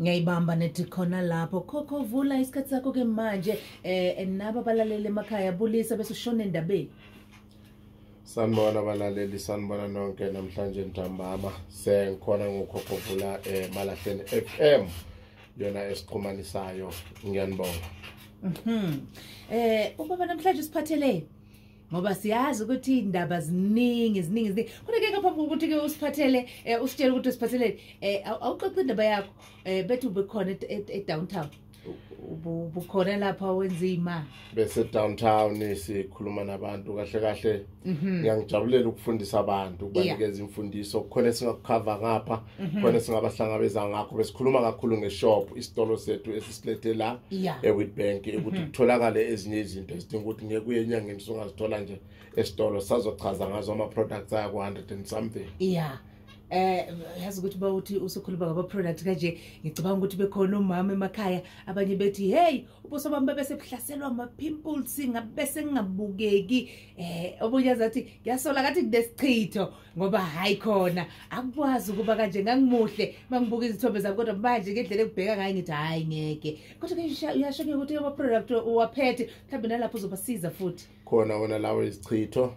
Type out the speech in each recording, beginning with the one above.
Ngiyayibamba nethi khona lapho. Khokho, vula isikhathi sakho ke manje, nabo abalaleli emakhaya, bulisa bese ushona endabeni. Sanibona abalaleli, sanibona nonke namhlanje ntambama. Sengikhona nguKhokho Vula eMalahleni FM, yona esixhumanisayo. Ngiyanibonga. Ubaba namhlanje usiphathele, ngoba siyazi ukuthi indaba ziningi, ziningi, ziningi. Kodwa ke ngaphambi kokuthi ke usiphathele, usitshele ukuthi usiphathele, awuxoxe indaba yakho. Bethi ubekhona e-downtown, ubukhona lapha wenza imali. Bese downtown sikhuluma nabantu kahle kahle. Ngiyangijabulela ukufundisa abantu, ukubanikeza imfundiso. Khona esingakukhava ngapha, khona singabahlangabeza ngakho. Besikhuluma kakhulu ngeshop, isitolo sethu esisilethe la eWitbank, ukuthi kutholakale ezinye izinto ezidinga ukuthi ngeke uye enyangeni, sungazithola nje esitolo. Sazochaza ngazo ama products aya ku 100 and something. Yeah. Yazi ukuthi bawuthi usukhuluma ngama product kanje, ngicabanga ukuthi bekhona umama emakhaya abanye bethi, "Hey, ubuso bami bese buhlaselwa ama pimples, ngabe sengingabukeki." Omunye azathi, "Ngiyasola ngathi kunesichitho, ngoba hayi khona akukwazi ukuba kanje, ngangimuhle mangibuka izithombe zami, kodwa manje ngendlela ekubheka ngayo ngithi hayi, ngeke." Kodwa ke uyasho ke ukuthi ama product uwaphethe, mhlawumbe nalapho uzobasiza futhi. Khona wona lawo izichitho,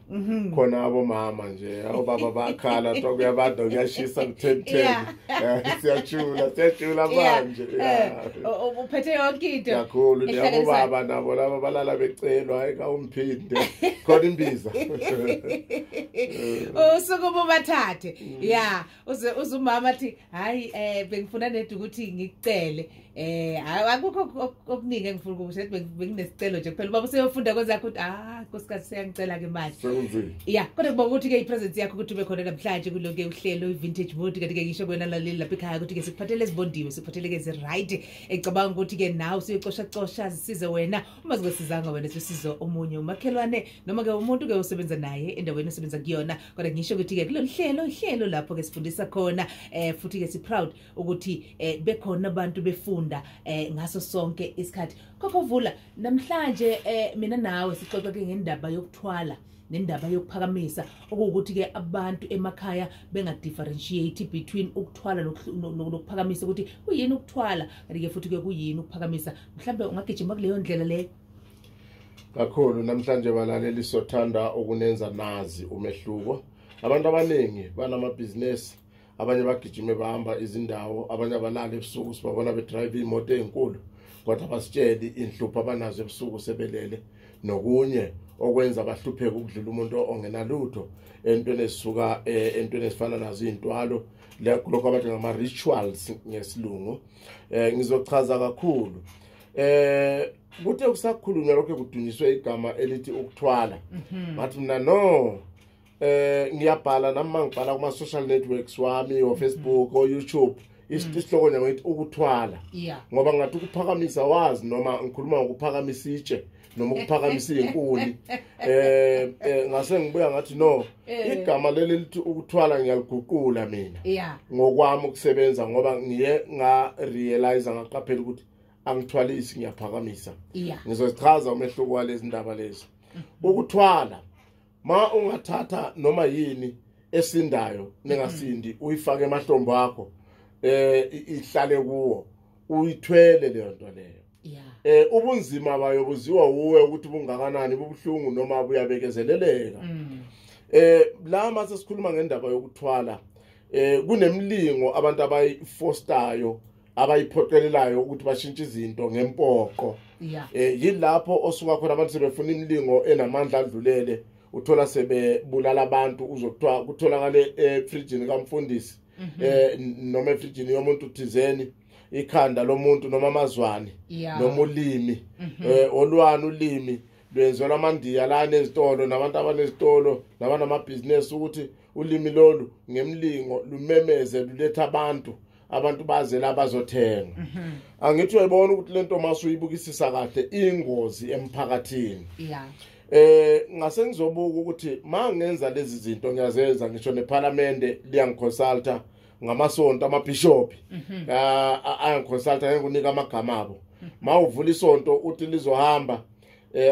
khona abomama nje, obaba bakhala to kuyabanda, kuyashisa ku-10 10, siyajula, siyajula manje. Uphethe yonke into. Kakhulu. Niyabobaba nabo laba balala becelwa, hayi kawumphinde, khona imbiza. Usuke ubathathe ya, uze umama athi, "Hayi, bengifuna nedi ukuthi ngikucele, akukho okuningi engifuna ukusho, benginesicelo nje kuphela." Ubaba useyofunda kwezakho ukuthi, "Ah, nkosikazi, seyangicela ke manje." Sekunzima. Ya, kodwa kubonga ukuthi ke ipresence yakho, ukuthi ube khona namhlanje kulo ke uhlelo i-Vintage Mood. Kanti ke ngisho kwena laleli lapha ekhaya ukuthi ke sikuphathele ezibondiwe, sikuphathele ke ezi-right, ecabanga ukuthi ke nawe usuyocosha cosha, zisize wena. Uma zingasizanga wena, sisizo omunye umakhelwane noma ke umuntu ke osebenza naye endaweni osebenza kuyona. Kodwa ngisho ukuthi ke kulolu hlelo, ihlelo lapho ke sifundisa khona, futhi ke si proud ukuthi bekhona abantu befunda ngaso sonke isikhathi. Khokho Vula, namhlanje mina nawe sixoxa ke ngendaba yokuthwala nendaba yokuphakamisa, okuwukuthi ke abantu emakhaya benga differentiate between ukuthwala nokuphakamisa, ukuthi kuyini ukuthwala, kanti ke futhi ke kuyini ukuphakamisa. Mhlambe ungagijima kuleyo ndlela leyo. Kakhulu. Namhlanje balaleli, sothanda ukunenza nazi umehluko. Abantu abaningi banamabhizinesi, abanye bagijime bahamba izindawo, abanye abalala ebusuku, sibabona bedrive imoto ezinkulu, kodwa basitsheli inhlupho abanazo ebusuku sebelele, nokunye okwenza bahlupheke ukudlula umuntu ongenalutho entweni esisuka entweni esifana nazo izintwalo, lokho abathi ngama rituals ngesilungu. Ngizochaza kakhulu. Kuthe kusakhulunywa lokho, kudunyiswe igama elithi ukuthwala, ngathi mina no, ngiyabhala nami mangibhala kuma social networks wami, o Facebook, o YouTube, isihloko nje ngithi ukuthwala, ngoba ngathi ukuphakamisa, wazi noma ngikhuluma ngokuphakamisa itshe noma ukuphakamisa izinkuni. Ngase ngibuya ngathi no, igama leli lithi ukuthwala ngiyaliguqula mina ngokwami ukusebenza, ngoba ngiye nga realize, ngaqaphela ukuthi angithwalisi, ngiyaphakamisa. Ngizochaza umehluko walezi ndaba lezi. Ukuthwala, ma ungathatha noma yini esindayo nengasindi, uyifake emahlombe akho, ihlale kuwo, uyithwele leyo nto leyo. Ubunzima bayo buziwa uwe ukuthi bungakanani, bubuhlungu noma buyabekezeleleka. La mase sikhuluma ngendaba yokuthwala, kunemlingo abantu abayifostayo, abayiphoqelelayo ukuthi bashintshe izinto ngempoqo. Yilapho osuka khona abantu sebefuna imilingo enamandla adlulele, uthola sebebulala abantu, uzokuthiwa kutholakale efrijini kamfundisi noma efrijini yomuntu thizeni ikhanda lomuntu noma amazwane noma ulimi, olwani ulimi lwenzelwa amandiya la nezitolo nabantu abanezitolo nabanamabhizinesi, ukuthi ulimi lolu ngemlingo lumemeze, luletha abantu, abantu baze la bazothenga. Angithi uyayibona ukuthi lento masuyibukisisa kahle ingozi emphakathini? Ngase ngizobuka ukuthi mangenza lezi zinto, ngiyazenza, ngisho neParliament liyangiconsulta ngamasonto, amabishop ayangiconsulta, ngeke unika amagama abo. Mawuvula isonto uthi lizohamba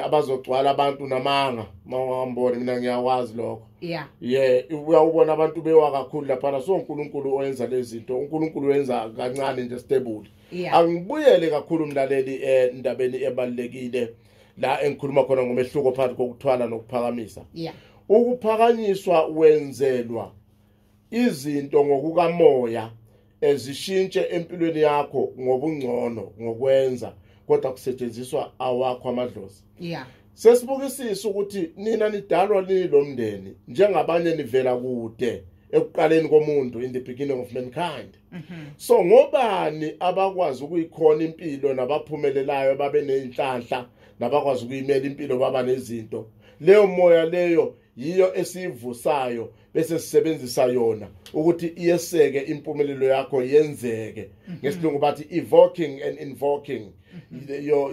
Abazogcwala abantu namanga mawungamboni, mina ngiyakwazi lokho. Yeah. Yeah, uyawubona abantu bewa kakhulu lapha. So uNkulunkulu oyenza lezi zinto, uNkulunkulu wenza kancane nje, stable. Angibuyele kakhulu, mlaleli, endabeni ebalekile la engikhuluma khona ngomehluko phakathi kokuthwala nokuphakamisa. Ukuphakanyiswa wenzelwa izinto ngokukamoya ezishintshe empilweni yakho ngobungcono ngokwenza, kodwa kusetshenziswa awakho amadlozi. Sesibukisisa ukuthi nina nidalwa nilomndeni njengabanye, nivela kude ekuqaleni komuntu, in the beginning of mankind. So ngobani abakwazi ukuyikhona impilo nabaphumelelayo, babe nezinhlanhla, nabakwazi ukuyimela impilo, baba nezinto? Leyo moya leyo yiyo esivusayo, bese sisebenzisa yona ukuthi iyeseke impumelelo yakho yenzeke. Ngesilungu bathi evoking and invoking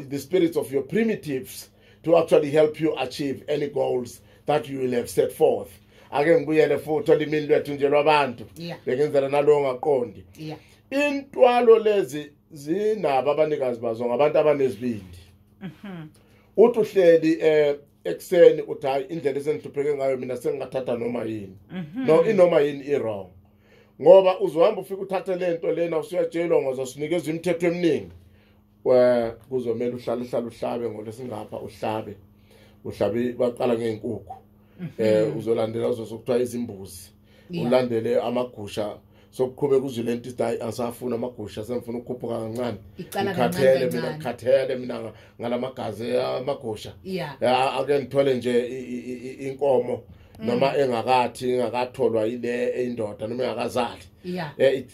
the spirits of your primitives to actually help you achieve any goals that you will have set forth. Ake ngibuyele futhi olimini lwethu nje lwabantu, bengenzela nalowo ngaqondi. Intwalo lezi zinabo abanikazi bazo, ngabantu abanezibindi. Uthi uhleli ekseni uthi, "Hayi, indlela esengihlupheke ngayo mina, sengingathatha noma yini." No, inoma yini i wrong, ngoba uzohamba ufike uthathe lento lena, usuyatshelwa ngozosinikeza imithetho eminingi. We kuzomela uhlale hlale uhlabe ngolesingapha, uhlabe uhlabe. Baqala ngeenkukhu, uzolandela uzosokuthiwa izimbuzi, ulandele amagusha, sokuqhubeka uzwe lento ithi, "Hayi, asafuna amagusha, sengifuna ukukhuphuka kancane." Icala Ngikhathele kancane mina, kancane. ngikhathele mina ngalamagazi amagusha. Ake ngithole nje inkomo noma engakathi ingakatholwa ile indoda noma engakazali.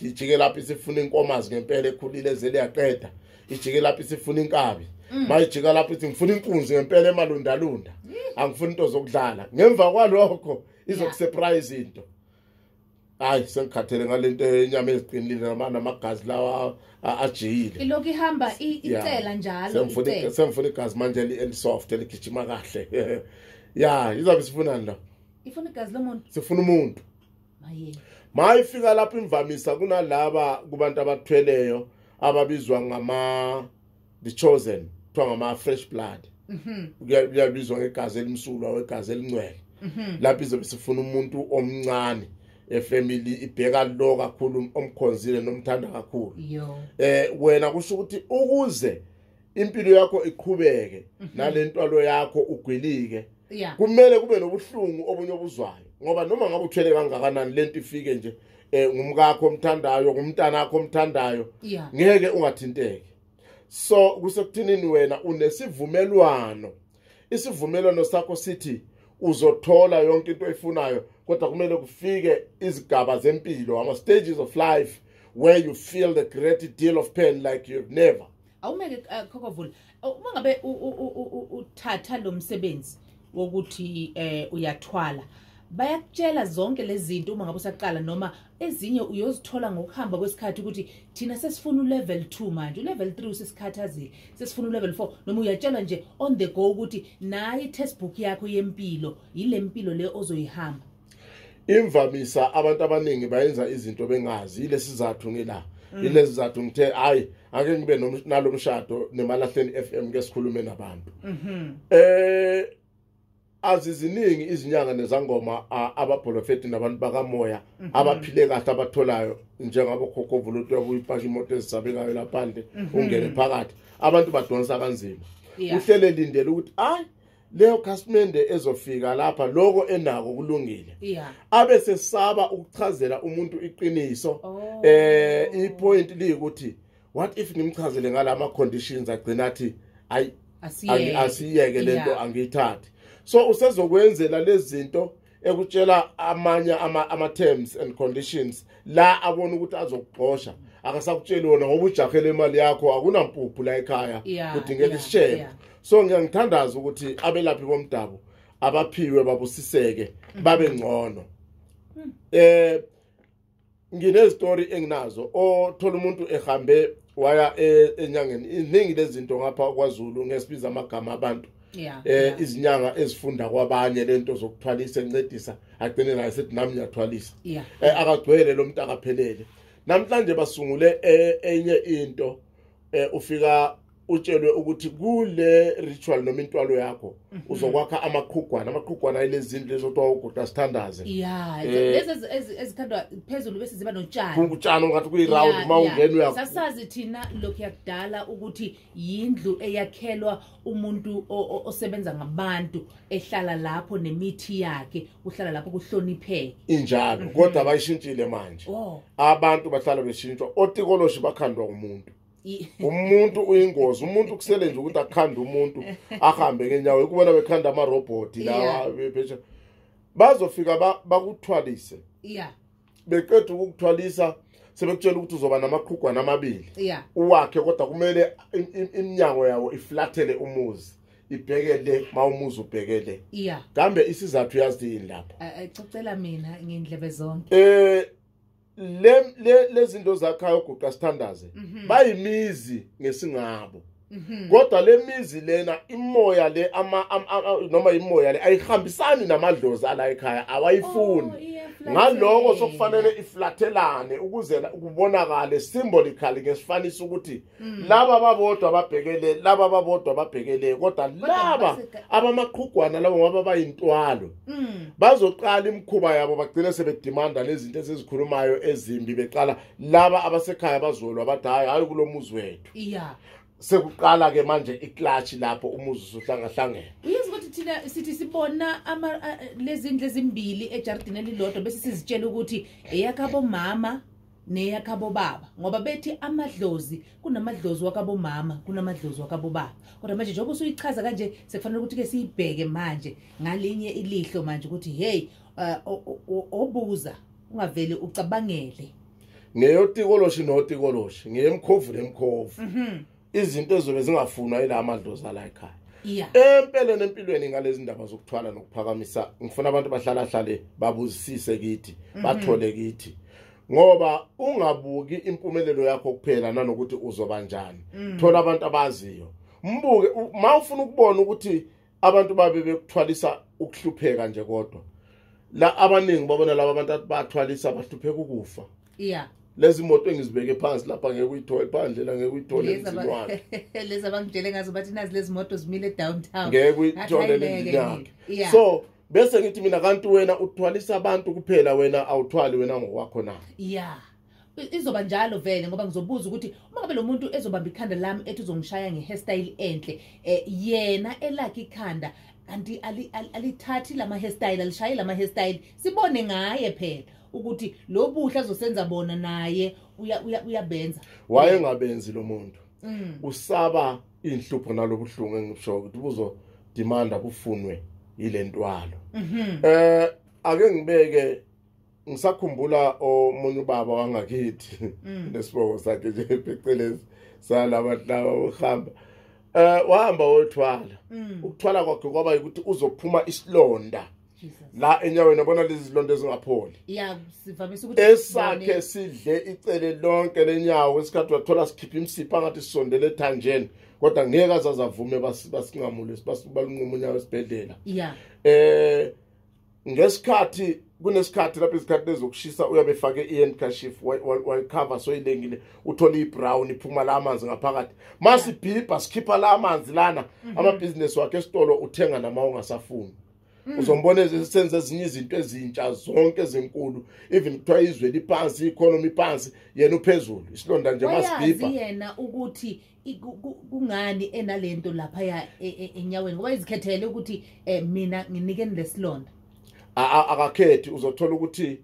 Ijike lapho isifuna inkomazi ngempela ekhulile ezele yaqeda. Ijike lapho isifuna inkabi. Mayijika lapho ithi, "Ngifuna inkunzi ngempela emalundalunda, angifuni into zokudlala." Ngemva kwalokho izokusurprise into, "Hayi, sengikhathele ngalento enyama eziqinile namagazi lawa ajiyile." Ilokhu ihamba icela njalo. Sengifuna Icela. Sengifuna igazi manje elisoft, eligijima kahle. Ya, izabe sifunani la? Ifuna igazi lomuntu. Sifuna umuntu. Maye. Mayifika lapho, imvamisa kunalaba kubantu abathweleyo ababizwa ngama the chosen, kuthiwa ngama fresh blood. Kuyabizwa ngegazi elimsulwa, wegazi elingcwele. Lapho izobe sifuna umuntu omncane efamily, ibheka lo kakhulu omkhonzile nomthanda kakhulu. Yo. Wena kusho ukuthi ukuze impilo yakho iqhubeke nalentwalo yakho ugwilike, kumele kube nobuhlungu obunye obuzwayo, ngoba noma ngabe uthwele kangakanani, lento ifike nje ngumkakho omthandayo, ngumntana wakho omthandayo, ngeke ungathinteki. So kusekuthinini wena unesivumelwano, isivumelwano sakho sithi uzothola yonke into oyifunayo, kodwa kumele kufike izigaba zempilo, ama stages of life where you feel the great deal of pain like you've never. Awumeke, Khokovula, uma ngabe uthatha lo msebenzi wokuthi uyathwala, bayakutshela zonke lezi zinto uma ngabe usaqala, noma ezinye uyozithola ngokuhamba kwesikhathi, ukuthi thina sesifuna ulevel 2 manje, ulevel 3 usesikhathazile, sesifuna ulevel 4, noma uyatshelwa nje on the go ukuthi nayi textbook yakho yempilo, yile mpilo le ozoyihamba? Imvamisa abantu abaningi bayenza izinto bengazi. Ilesizathu ngila, ilesizathu ngithe, hayi, ake ngibe nalomshado neMalahleni FM, ke sikhulume nabantu. Aziziningi izinyanga nezangoma, abaprofeti nabantu bakamoya abaphile kahle, abatholayo njengabo Khokhovula, uthi uyipaka imoto ezisabekayo laphandle, ungene phakathi. Abantu badonsa kanzima. Uhlele lindele ukuthi, ayi, leyo customer ezofika lapha, lokho enako kulungile, abe sesaba ukuchazela umuntu iqiniso. I-point liyikuthi, what if ngimchazele ngalama conditions, agcina athi, ayi, Asiyeke. Asiyeke lento, angiyithathi. So usezokwenzela lezi zinto, ekutshela amanye ama terms and conditions la abona ukuthi azokuxosha, akasakutsheli wona ngoba ujahele imali yakho, akunampuphu la ekhaya, kudingeka isishebo. So ngiyangithandaza ukuthi abelaphi bomdabu abaphiwe, babusiseke, babe ngcono. Nginezitori enginazo, othola umuntu ehambe waya enyangeni, iningi lezinto ngapha kwaZulu ngesibiza amagama abantu, izinyanga ezifunda kwabanye lento zokuthwalisa, encedisa, agcine naye sethi, "Nami ngiyathwalisa." Akagcwele lo muntu, akaphelele. Namhlanje basungule enye into, ufika Utshelwe ukuthi kule ritual noma intwalo yakho uzokwakha amaqhugwana, amaqhugwana ayilezindlu lezothiwa uguqa sithandaze. Ya, lezi ezikhandwa phezulu bese ziba notshani. Utshani ungathi kuyi-round uma ungena uya. Sasazi thina lokhu yakudala ukuthi yindlu eyakhelwa umuntu osebenza ngabantu, ehlala lapho nemithi yakhe, uhlala lapho kuhlonipheke. Injalo, kodwa bayishintshile manje. Abantu bahlala beshintshwa, otikoloshi bakhandwa umuntu. Umuntu uyingozi, umuntu kusele nje ukuthi akhande umuntu ahambe ngenyawo, ukubona bekhanda amarobhoti lawa bephesha. Bazofika bakuthwalise. Beqeda ukukuthwalisa sebekutshela ukuthi uzoba namaqhugwana amabili. Uwakhe, kodwa kumele iminyango yawo iflathele umuzi, ibhekele mawumuzi ubhekele. Kambe isizathu yazi yini lapho? Cocela mina ngendlebe zonke. Lezi zinto zakhayo uguqa sithandaze bayimizi ngesingabo, kodwa le mizi lena imoya le ama noma imoya le ayihambisani namadlozi ala ekhaya, awayifuni. Ngaloko sokufanele iflathelane ukuze kubonakale symbolically ngesifaniso ukuthi laba babodwa babhekele, laba babodwa babhekele, kodwa laba abamaqhugwana labo ngoba bayintwalo bazoqala imikhuba yabo, bagcine sebedimanda lezinto ezizikhulumayo ezimbi, beqala laba abasekhaya bazolwa bathi hayi hayi kulomuzi wethu. Sekuqala ke manje iclash lapho umuzi usuhlangahlangene. Uyazi ukuthi thina sithi sibona ama lezi ndlu ezimbili ejardini elilodwa bese sizitshela ukuthi eyakabomama neyakabobaba, ngoba bethi amadlozi, kunamadlozi wakabomama, kunamadlozi wakabobaba. Kodwa manje njengoba usuyichaza kanje, sekufanele ukuthi ke siyibheke manje ngalinye ilihlo manje ukuthi hey, obuza ungavele ucabangele. Ngeyotikoloshi notikoloshi, ngeyemkhovu nemkhovu, izinto ezobe zingafunwa yila amadlozi ala ekhaya. Empeleni empilweni ngalezi ndaba zokuthwala nokuphakamisa, ngifuna abantu bahlala hlale babuzisise kithi, bathole kithi, ngoba ungabuki impumelelo yakho kuphela nanokuthi uzoba njani. Thola abantu abaziyo, mbuke mawufuna ukubona ukuthi abantu babe bekuthwalisa ukuhlupheka nje, kodwa la abaningi babona laba abantu bathwalisa bahlupheka ukufa. Lezi moto engizibeke phansi lapha ngeke uyithole phandle la, ngeke uyithole emzini wakhe. Lezi abangitshele ngazo bathi nazi lezi moto zimile downtown. Ngeke uyithole endlini yakhe. So bese ngithi mina, kanti wena uthwalisa abantu kuphela, wena awuthwali wena ngokwakho na? Yeah, izoba njalo vele, ngoba ngizobuza ukuthi uma ngabe lo muntu ezobamba ikhanda lami ethi uzongishaya nge-hairstyle enhle, yena elakhe ikhanda kanti alithathi lama hairstyle, alishayi lama hairstyle, sibone ngaye phela ukuthi lo buhle azosenza bona naye uyabenza. Wayengabenzi lo muntu, usaba inhlupho nalobuhlungu engisho ukuthi buzo demanda kufunwe ilentwalo. Ake ngibeke, ngisakhumbula omunye ubaba wangakithi nesibongo sakhe nje phecelezi salabantu laba uhamba, wahamba wothwala. Ukuthwala kwakhe kwaba ukuthi uzophuma isilonda la enyaweni, yabona lezi zilonda ezingapholi. Ya, sivamise ukuthi esakhe sidle icele lonke lenyawo, isikhathi wathola sikhipha imsipha ngathi sisondele ethanjeni, kodwa ngeke azazavume basinqamule, balunquma unyawo esibhedlela. Ngesikhathi kunesikhathi lapho izikhathi lezokushisa uyabe efake i-handkerchief wayicover, soyilengile, uthola i-brown iphuma la amanzi ngaphakathi, masibhibha sikhipha la amanzi lana. Amabhizinesi wakhe esitolo uthenga nama ungasafuni, uzombona senze ezinye izinto ezintsha zonke ezinkulu, even kuthiwa izwe liphansi, i-economy phansi, yena uphezulu, isilonda nje wayazi masibhibha. Yena ukuthi kungani enalento lapha ya enyaweni, ngoba izikhethele ukuthi mina nginikeni lesilonda. Akakhethi, uzothola ukuthi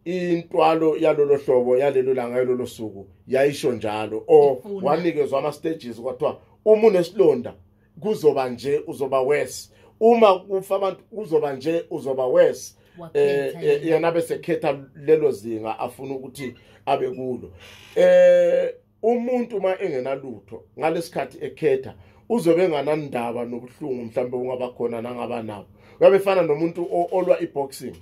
intwalo yalolo hlobo yalelo langa yalolo suku yayisho njalo or Ifuna. Wanikezwa ama stages, kwathiwa uma unesilonda kuzoba nje, uzoba worse, uma kufa abantu kuzoba nje, uzoba worse. Wakhetha yena. Yena bese khetha lelo zinga afuna ukuthi abe kulo. Umuntu uma engenalutho ngalesikhathi ekhetha, uzobe enganandaba nobuhlungu mhlawumbe ungaba khona nangaba nabo. Uyabe efana nomuntu olwa iboxing.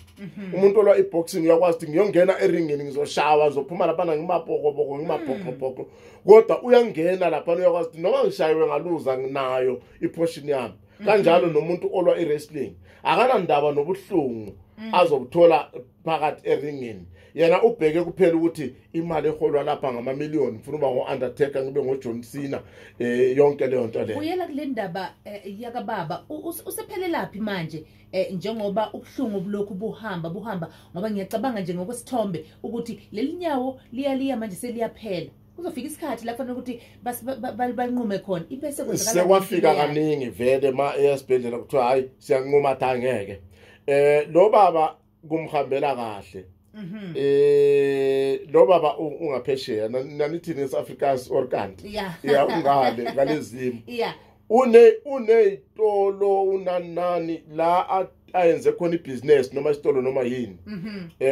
Umuntu olwa iboxing uyakwazi ukuthi ngiyongena eringini, ngizoshawa, ngizophuma laphana ngimabhokobhoko, ngimabhokobhoko, kodwa uyangena laphana uyakwazi ukuthi noma ngishayiwe ngaluza, nginayo iportion yami. Kanjalo nomuntu olwa i-wrestling akanandaba nobuhlungu azobuthola phakathi eringini. Yena ubheke kuphela ukuthi imali eholwa lapha ngamamiliyoni, ngifuna uba ngo-Undertaker, ngibe ngo-John Cena, yonke leyo nto leyo. Uyela kule ndaba yakababa, usephelelaphi manje, njengoba ubuhlungu bulokhu buhamba, ngoba ngiyacabanga nje ngokwesithombe ukuthi leli nyawo liya manje seliyaphela. Kuzofika isikhathi la kufanele ukuthi banqume khona, ibese kwenzakala. Sekwafika kaningi vele ma esibhedlela kuthiwa hayi siyanquma, athi angeke. Lo baba kumhambela kahle. Lo baba ungaphesheya, nanithi nesi-Afrikaans or kanti ya ungale ngalezimo. Uneyitolo unanani la ayenze khona ibhizinesi noma isitolo noma yini.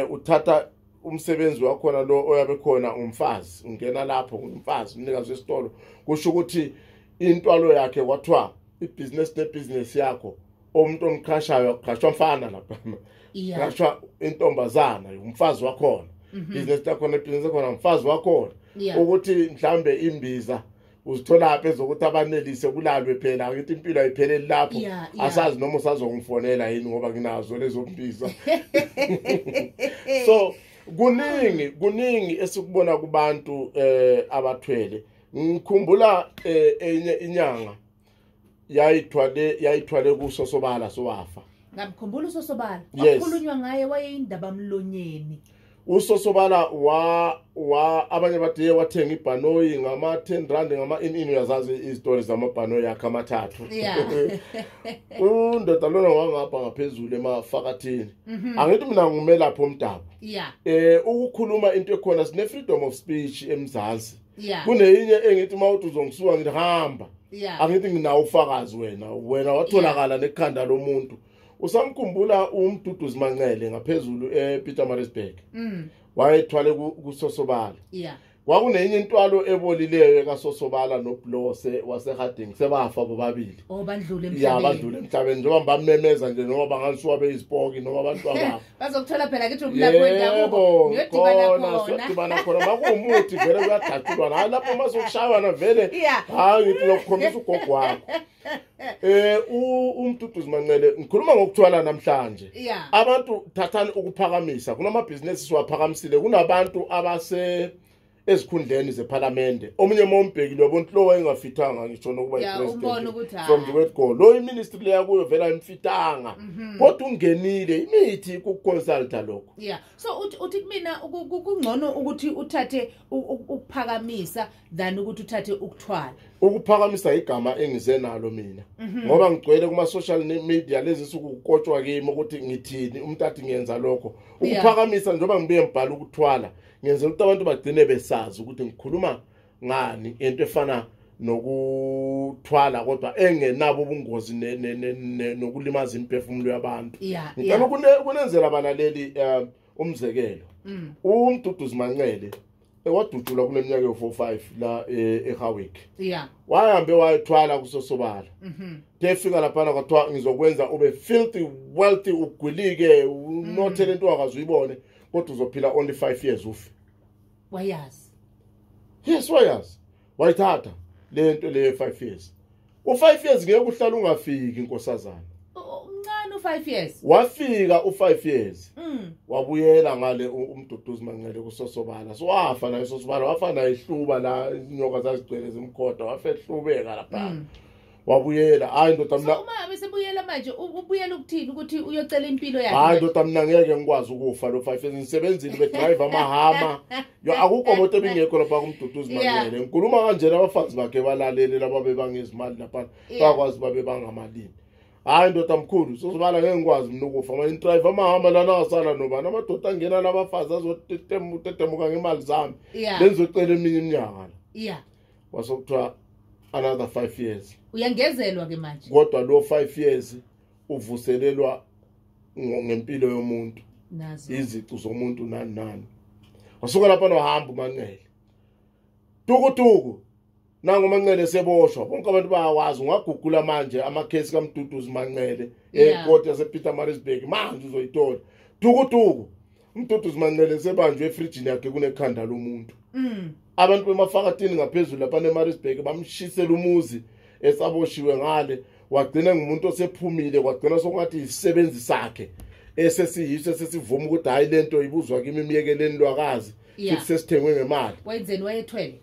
Uthatha umsebenzi wakhona lo oyabe khona umfazi, ungena lapho umfazi umnikazi wesitolo, kusho ukuthi intwalo yakhe kwathiwa ibhizinesi nebhizinesi yakho, umuntu omqhashayo aqhashwa mfana lapha, qhashwa intombazana, umfazi wakhona, ibhizinesi yakhona, ibhizinesi yakhona umfazi wakhona, ukuthi mhlambe imbiza uzithola lapha ezokuthi abanelise kulalwe phela, ngithi impilo ayipheleli lapho. Asazi noma usazongifonela yini ngoba nginazo lezo mbiza. So kuningi esikubona kubantu abathwele. Ngikhumbula enye inyanga yayithwale kuSosobala sowafa. Ngamkhumbula uSosobala, wakhulunywa ngaye, wayeyindaba mlonyeni. uSosobala wa abanye bathi wathenga ibhanoyi ngama 10 rand ngama in uyazazi izitori zamabhanoyi yakhe amathathu. Undoda lona wangapha ngaphezulu emafakathini. Angithi mina ngumelaphi omdabu. Ukukhuluma into ekhona, sine freedom of speech eMzansi. Kuneyinye engithi mawuthi uzongisuka ngithi hamba. Angithi nginawo ufakazi wena watholakala nekhanda lomuntu. Usamkhumbula uMduduzi Manqele ngaphezulu ePietermaritzburg. Wayethwale kuSosobala. Kwakunenye intwalo ebolileyo kaSosobala noBlose waseHarding, sebafa bobabili. Bandlule emhlabeni. Bandlule emhlabeni, njengoba bamemeza nje noma bangalisuka beyizipoki noma abantu ababa. Bazokuthola phela kithi umlaphi wendabuko. Niyodibana khona. Makuwumuthi vele kuyadatshulwa. Hayi lapho mazokushaywana vele. Hayi ngithi lokukhombisa ugogo wakho. uMduduzi Manqele, ngikhuluma ngokuthwala namhlanje. Abantu thathani ukuphakamisa, kunamabhizinesi siwaphakamisile, kunabantu abase ezikhundleni zePhalamende. Omunye mombhekile wabona lo wayengafithanga ngisho nokuba ipresident from the word go. Lo iministry leya kuyo vela imfitanga. Kodwa ungenile imithi ukuconsulta lokho. So uthi kumina kungcono ukuthi uthathe ukuphakamisa than ukuthi uthathe ukuthwala. Ukuphakamisa igama engize nalo mina. Ngoba ngigcwele kuma social media lezi suku ukukotshwa kimi ukuthi ngithini, umuntu athi ngiyenza lokho. Ukuphakamisa njengoba ngibuye ngibhala ukuthwala, ngenzela ukuthi abantu bagcine besazi ukuthi ngikhuluma ngani, into efana nokuthwala kodwa engenabo ubungozi nokulimaza imphefumulo yabantu. Ngicela ukunenzela abalaleli umzekelo. uMduduzi Manqele wadutshulwa kule minyaka yo-45 la eHawick. Wahambe wayethwala kuSosobala. Defika lapha kwathiwa ngizokwenza ube filthy wealthy, ugwilike, unothele into akaze uyibone, kodwa uzophila only 5 years ufe. Wayazi. Yes, wayazi. Wayithatha lento le 5 years. U5 years ngeke uhlale ungafiki inkosazana. Umncane u5 years. Wafika u5 years. Wabuyela ngale uMduduzi Manqele kuSosobala. So wafa naye Sosobala, wafa naye ihluba la inyoka zazigcwele zimkhoda, wafa ehlubeka lapha. Wabuyela. Hayi ndoda mina. Uma besebuyela manje ubuyela ukuthini, ukuthi uyocela impilo yakhe? Hayi ndoda mina ngeke ngikwazi ukufa lo 5 years. Ngisebenzile be drive amahama. Yo akukho moto ebingekho lapha kuMduduzi Manqele. Ngikhuluma kanjena abafazi bakhe balalele laba bebangezimali lapha. Bakwazi babe bangamalini. Hayi ndoda mkhulu, Sosobala ngeke ngikwazi mina ukufa. Manje drive amahama lana asala nobani, amadoda angena labafazi azotetemuka ngemali zami. Lenzocela eminye iminyaka la. Wasokuthiwa another 5 years. Uyangezelwa ke manje. Kodwa lo 5 years uvuselelwa ngempilo yomuntu. Nazo izicu zomuntu nani nani. Wasuka lapha nohamba uManqele. Tukutuku. Nangu Manqele seboshwa. Bonke abantu bayawazi, ungagugula manje amakhesi kaMduduzi Manqele ecourt yasePietermaritzburg manje uzoyithola. Tukutuku. uMduduzi Manqele sebanjwe efrijini yakhe kunekhanda lomuntu. Abantu bemafakatini ngaphezulu lapha eMaritzburg bamshisela umuzi esaboshiwe ngale, wagcina ngumuntu osephumile, kwagcina sokungathi isisebenzi sakhe Esesiyiso sesivuma ukuthi hayi lento ibuzwa kimi imiyekeleni lwakazi futhi sesithengwe ngemali. Wayenzeni wayethwele?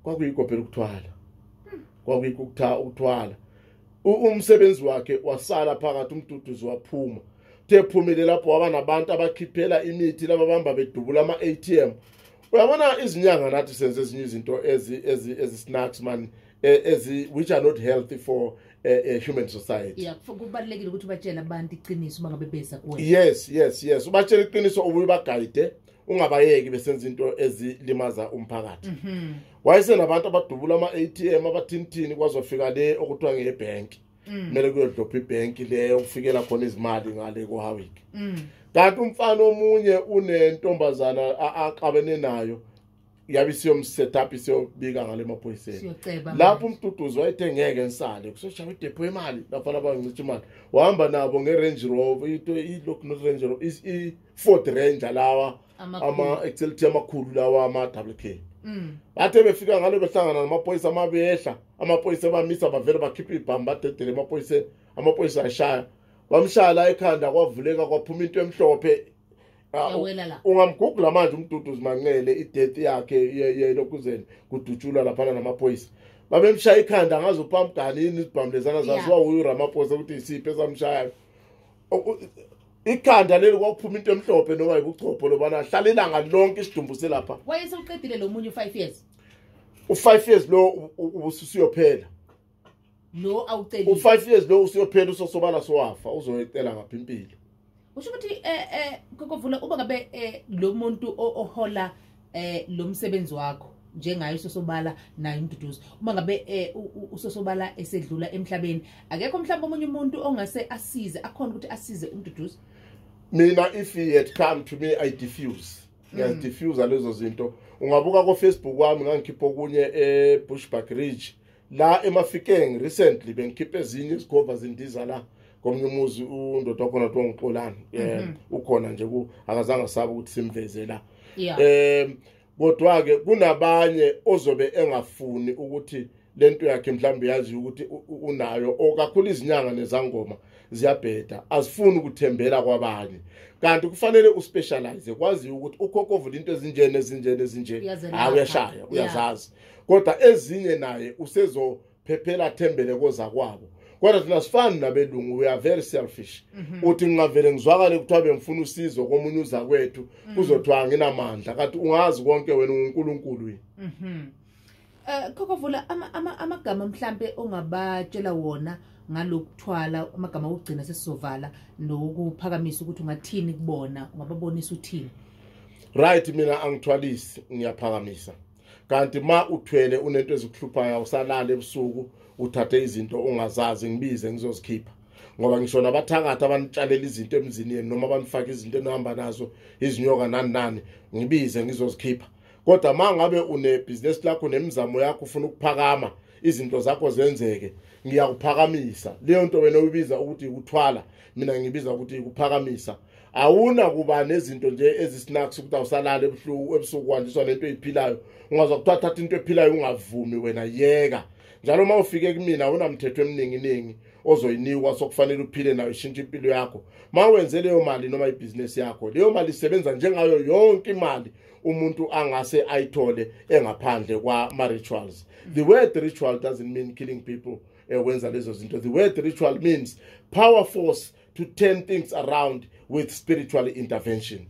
Kwakuyikho phela ukuthwala. Kwakuyikho ukuthwala. Umsebenzi wakhe wasala phakathi, uMduduzi waphuma. Uthe ephumile lapho waba nabantu abakhiphela imithi laba bamba bedubula ama-ATM. Uyabona izinyanga nathi senze ezinye izinto ezi snacks man, ezi which are not healthy for a human society. Yeah, kubalulekile ukuthi ubatshele abantu iqiniso uma ngabe beza kuwena. Yes, yes, yes. Ubatshele iqiniso ubuye bagayide, ungabayeki besenza into ezilimaza umphakathi. Wayesenabantu abadubula ama-ATM abathinthini kwazofika le okuthiwa ngebank. Kumele kuyodlopha ibhenki leyo kufikela khona izimali ngale koHowick. Kanti umfana omunye unentombazana axabene nayo, yabe isiyom-set up isiyobika ngale emaphoyiseni. Lapho uMduduzi wayethe ngeke ngisale, kusoshaya idepho yemali lapha abangicisha imali. Wahamba nabo nge-Range Rover, ilokhu not Range Rover, i-Ford Ranger lawa ama-XLT amakhulu lawa ama-double K. Bathe befika ngalo behlangana namaphoyisa amabehla, amaphoyisa bamisa bavele bakhipha ibhamu badedele emaphoyiseni, amaphoyisa ashaya. Bamshaya la ekhanda kwavuleka kwaphuma into emhlophe. Ungamgugula manje uMduduzi Manqele i-death yakhe yelokuzeni kudutshulwa laphana namaphoyisa. Babemshaya ikhanda ngazo pump gun yini izibhamu lezana zaziwa uRamaphosa ukuthi isiphi esamshayayo. Ikhanda leli kwaphuma into emhlophe noma ibuchopho lobana hlala ilanga lonke isidumbu selapha. Wayesewuqedile lo munye u5 years. U5 years lo ubususiyophela. Lo awucelile. U5 years lo usiyophela usosobala sowafa uzoyicela ngapha impilo. Usho ukuthi Khokhovula uba ngabe lo muntu ohola lo msebenzi wakho njengayo usosobala naye uMduduzi, uma ngabe usosobala esedlula emhlabeni, akekho mhlawumbe omunye umuntu ongase asize, akhona ukuthi asize uMduduzi? Mina if he had come to me I diffuse. Ngiyazidiffusa lezo zinto. Ungabuka ku Facebook wami ngangikhipha okunye eBushbuck Ridge la emafikeng recently bengikhipha ezinye izikhova zindiza la komunye umuzi undoda wakhona kuthiwa nguXolani. Ukhona nje ku akazange sabe ukuthi simveze la. Kodwa ke kunabanye ozobe engafuni ukuthi lento yakhe mhlawumbe yazi ukuthi unayo, okakhulu izinyanga nezangoma ziyabheda, azifuni ukuthembela kwabanye. Kanti kufanele uspecialize, kwazi ukuthi ukhokhovula into ezinjene ezinjene ezinje, hayi uyashaya uyazazi, kodwa ezinye naye usezophephela thembele koza kwabo. Kodwa thina sifani nabelungu, we are very selfish. Uthi ngingavele ngizwakale kuthiwa bengifuna usizo komunye uza kwethu, kuzothiwa nginamandla, kanti ungazi konke wena unguNkulunkulu yini. Khokhovula, amagama mhlambe ongabatshela wona ngalokuthwala, amagama okugcina sesizovala nokuphakamisa ukuthi ungathini kubona, ungababonisa uthini? Right, mina angithwalisi, ngiyaphakamisa. Kanti ma uthwele unento ezikuhluphayo awusalala ebusuku, uthathe izinto ongazazi, ngibize ngizozikhipha. Ngoba ngisho nabathakathi abanitshalela izinto emzini yenu noma abanifaka izinto enihamba nazo, izinyoka nani nani, ngibize ngizozikhipha. Kodwa ma ngabe unebhizinesi lakho nemizamo yakho ufuna ukuphakama, izinto zakho zenzeke, ngiyakuphakamisa. Leyo nto wena uyibiza ukuthi ukuthwala, mina ngibiza ukuthi ukuphakamisa. Awuna kuba nezinto nje ezisnacks ukuthi awusalala ebusuku kwanjiswa nento eyiphilayo. Ungazwa kuthiwa thatha into ephilayo ungavumi wena, yeka. Njalo uma ufike kumina awunamthetho eminingi ozoyinikwa sokufanele uphile nayo, ishintshe impilo yakho. Ma wenze leyo mali noma ibhizinesi yakho, leyo mali isebenza njengayo yonke imali umuntu angase ayithole engaphandle kwama-rituals. The word ritual doesn't mean killing people wenza lezo zinto. The word ritual means power force to turn things around with spiritual intervention.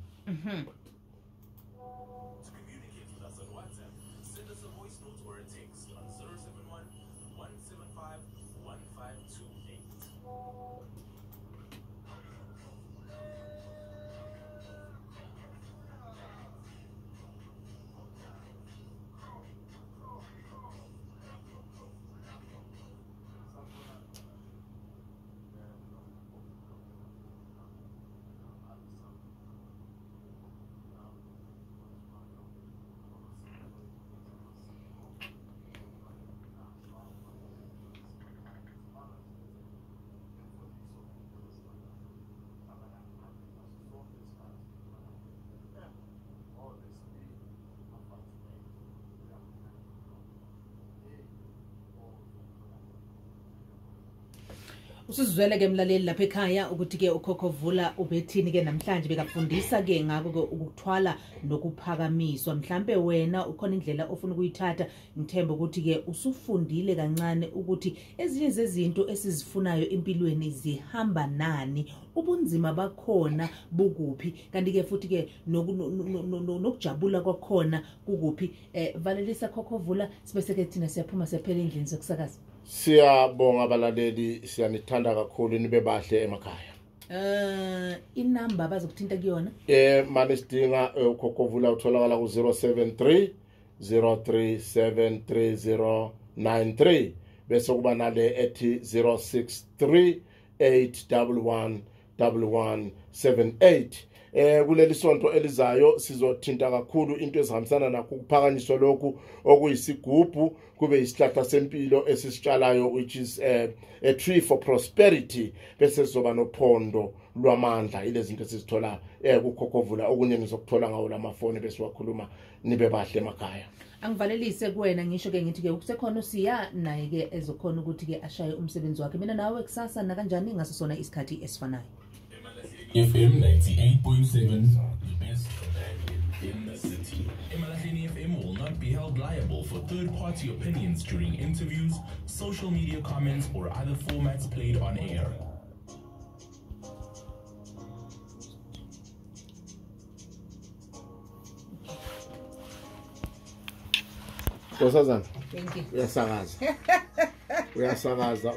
Usizwele ke mlaleli lapha ekhaya ukuthi ke ukhokho Vula ubethini ke namhlanje, bekafundisa ke ngako ke ukuthwala nokuphakamiswa. Mhlambe wena ukhona indlela ofuna ukuyithatha, ngithemba ukuthi ke usufundile kancane ukuthi ezinye zezinto esizifunayo empilweni zihamba nani, ubunzima bakhona bukuphi, kanti ke futhi ke nokujabula kwakhona kukuphi. Valelisa Khokho Vula, sibe ke thina siyaphuma siyaphela endlini zokusakaza. Siyabonga abalaleli, siyanithanda kakhulu, nibe bahle emakhaya. Inamba bazokuthinta kuyona? Manje sidinga uKhokho Vula utholakala ku 073 037 3093, bese kuba nale ethi 063 811 1178. Kuleli sonto elizayo sizothinta kakhulu into ezihambisana nakho ukuphakanyiswa lokhu okuyisigubhu, kube isihlahla sempilo esisitshalayo, which is a tree for prosperity, bese sizoba nophondo lwamandla. Ilezi zinto esizithola kuKhokho Vula, okunye nizokuthola ngawo lamafoni bese wakhuluma. Nibe bahle emakhaya. Angivalelise kuwena, ngisho ke ngithi ke kusekhona usiya naye ke ezokhona ukuthi ke ashaye umsebenzi wakhe. Mina nawe kusasa nakanjani ngaso sona isikhathi esifanayo. FM 98.7, the best companion in the city. Emalahleni FM will not be held liable for third-party opinions during interviews, social media comments, or other formats played on air. Nkosazana. Thank you. Uyasakaza. Uyasakaza.